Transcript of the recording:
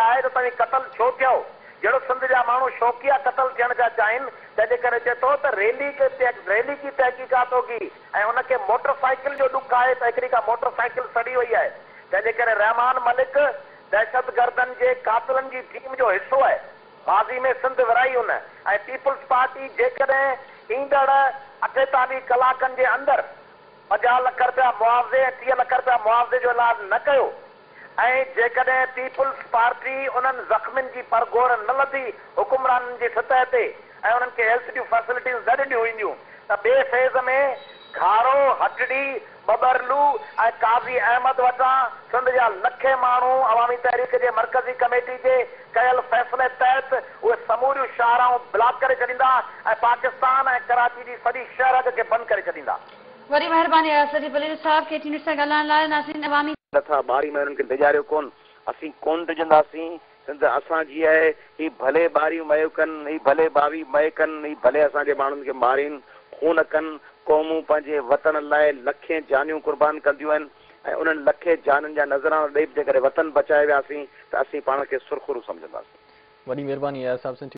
آهي ته توهين قتل ڇو ٿيؤ؟ جهڙو سنڌ جا ماڻهو شوقيه قتل ٿيڻ پيا چاهين، تنهن جي ڪري چئي ٿو ته ريلي ڪي ريلي ڪي تحقيقات هوگي ۽ ان کي موٽر سائيڪل جو ڏک آهي ته هڪڙي ڪا موٽر سائيڪل سڙي وئي آهي، تنهن جي ڪري رحمان ملڪ دهشتگردن جي قاتلن جي ٽيم جو حصو آهي. ماضي ۾ سنڌ ورهائي هن ۽ پيپلز پارٽي جيڪڏهن ايندڙ 48 ڪلاڪن جي اندر 50 لک رپيا معاوضي ۽ 30 لک رپيا معاوضي جو اعلان نه ڪيو ۽ جيڪڏهن پيپلز پارٽي انهن زخمين جي پرگهور نه لڌي حڪمرانن جي سطح تي ۽ انهن کي هيلٿ جون فيسلٽيز نه ڏنيون وينديون ته ٻئي فيز ۾ گهارو، هٽڙي، ٻٻرلو ۽ قاضي احمد وٽان سنڌ جا لکين ماڻهو عوامي تحريڪ جي مرڪزي ڪميٽي جي ڪيل فيصلي تحت اهي سموريون شاهراهون بلاڪ ڪري ڇڏيندا ۽ پاڪستان ۽ ڪراچي جي سڄي شهرگ کي بند ڪري ڇڏيندا. وڏي مهرباني اياز لطيف پليجو صاحب ڪي ٽي نيوز سان ڳالهائڻ لاء ناظرين عوامي. نٿا ٻاري مان انهن کي ڊيڄاريو ڪون اسين ڪون ڊڄنداسين سنڌ اسان جي آهي هي ڀلي ٻاريون مئي ڪن هي ڀلي ٻاوي مئي ڪن هي ڀلي اسان جي ماڻهن کي مارين خون ڪن قومون پنهنجي وطن لاء لکين جانيون قربان ڪنديون آهن ۽ انهن لکين جانين جا نذرانا ڏئي به جيڪڏهن وطن بچائي وياسين ته اسين پاڻ کي سرخرو سمجهنداسين. وڏي مهرباني اياز صاحب سنڌ.